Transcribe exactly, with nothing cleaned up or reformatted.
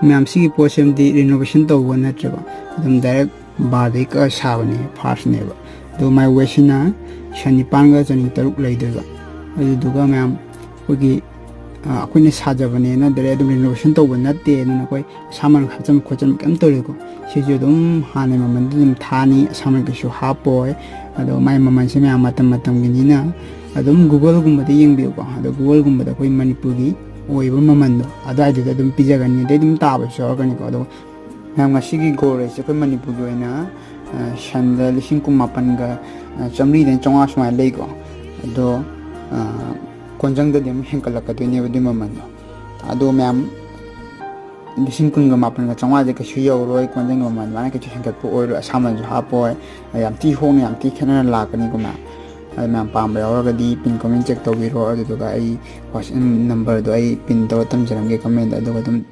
ꯃꯌꯥꯝ, ꯁꯤꯒꯤ ꯄꯣꯠꯁꯤꯃꯗꯤ renovation ꯇꯧꯕ ꯅꯠꯇ꯭ꯔꯦꯕ, ꯑꯗꯨꯝ direct ꯕꯥꯔꯗꯒꯤ ꯀꯛꯑ ꯁꯥꯕꯅꯦ, ꯐꯥꯔꯁꯅꯦꯕ꯫ ꯑꯗꯣ ꯃꯥꯏ ꯋꯦꯠꯁꯤꯅ ꯁꯟ ꯅꯤꯄꯥꯟꯒ ꯆꯅꯤ ꯇꯔꯨꯛ ꯂꯩꯗꯣꯏꯕ꯫ ꯑꯗꯨꯗꯨꯒ ꯃꯌꯥꯝ, ꯑꯩꯈꯣꯏꯒꯤ, ꯑ, ꯑꯩꯈꯣꯏꯅ ꯁꯥꯖꯕꯅꯦꯅ direct ꯑꯗꯨꯝ renovation ꯇꯧꯕ ꯅꯠꯇꯦ꯫ ꯑꯗꯨꯅ ꯑꯩꯈꯣꯏ ꯑꯁꯥꯃꯟ ꯍꯥꯞꯆꯟꯕ ꯈꯣꯠꯆꯟꯕ ꯀꯩꯝ ꯇꯧꯔꯣꯏꯀꯣ꯫ ꯁꯤꯁꯨ ꯑꯗꯨꯝ ꯍꯥꯟꯅꯩ ꯃꯃꯜꯗ ꯑꯗꯨꯝ ꯊꯥꯅꯤ, ꯑꯁꯥꯃꯟ ꯀꯩꯁꯨ ꯍꯥꯞꯄꯣꯏ꯫ ꯑꯗꯣ ꯃꯥꯏ ꯃꯃꯜꯁꯦ ꯃꯌꯥꯝ ꯃꯇꯝ ꯃꯇꯝꯒꯤꯅꯤꯅ ꯑꯗꯨꯝ Googleꯒꯨꯝꯕꯗ ꯌꯦꯡꯕꯤꯌꯨꯀꯣ꯫ ꯑꯗꯣ Googleꯒꯨꯝꯕꯗ ꯑꯩꯈꯣꯏ ꯃꯅꯤꯄꯨꯔꯒꯤ ꯑꯣꯏꯕ ꯃꯃꯜꯗꯣ ꯑꯗꯨꯋꯥꯏꯗꯨꯗ ꯑꯗꯨꯝ ꯄꯤꯖꯒꯅꯤ꯫ ꯑꯗꯩ ꯑꯗꯨꯝ ꯇꯥꯕꯁꯨ ꯌꯥꯎꯔꯛꯀꯅꯤꯀꯣ꯫ ꯑꯗꯣ ꯃꯌꯥꯝ, ꯉꯁꯤꯒꯤ gold rateꯁꯦ ꯑꯩꯈꯣꯏ ꯃꯅꯤꯄꯨꯔꯒꯤ ꯑꯣꯏꯅ, ꯑ, ꯁꯟꯗ ꯂꯤꯁꯤꯡ ꯀꯨꯟ ꯃꯥꯄꯟꯒ, ꯑ, ꯆꯥꯃꯔꯤꯗꯩꯅ ꯆꯥꯝꯃꯉꯥ ꯁꯨꯃꯥꯏꯅ ꯂꯩꯀꯣ꯫ ꯑꯗꯣ, ꯑ, ꯀꯣꯟꯖꯪꯗꯗꯤ ꯑꯃꯨꯛ ꯍꯦꯟꯒꯠꯂꯛꯀꯗꯣꯏꯅꯦꯕ ꯑꯗꯨꯏ ꯃꯃꯜꯗꯣ꯫ ꯑꯗꯣ ꯃꯌꯥꯝ, ꯂꯤꯁꯤꯡ ꯀꯨꯟꯒ ꯃꯥꯄꯟꯒ ꯆꯥꯝꯃꯉꯥꯁꯦ ꯀꯩꯁꯨ ꯌꯧꯔꯣꯏ, ꯀꯣꯟꯖꯪꯒꯤ ꯃꯃꯜ ꯑꯗꯨꯃꯥꯏꯅ ꯀꯩꯁꯨ ꯍꯦꯟꯒꯠꯄ ꯑꯣꯏꯔꯣꯏ, ꯑꯁꯥꯃꯟꯁꯨ ꯍꯥꯞꯄꯣꯏ꯫ ꯌꯥꯝ ꯊꯤ ꯍꯣꯡꯅ, ꯌꯥꯝ ꯊꯤ ꯈꯦꯠꯅꯅ ꯂꯥꯛꯀꯅꯤꯀꯣ ꯃꯌꯥꯝ꯫ ꯑꯗꯣ ꯃꯌꯥꯝ ꯄꯥꯝꯕ ꯌꯥꯎꯔꯒꯗꯤ pin comment check ꯇꯧꯕꯤꯔꯣ, ꯑꯗꯨꯗꯨꯒ ꯑꯩ WhatsApp numberꯗꯣ ꯑꯩ pin ꯇꯧꯔ ꯊꯝꯖꯔꯝꯒꯦ commentꯗ, ꯑꯗꯨꯒ ꯑꯗꯨꯝ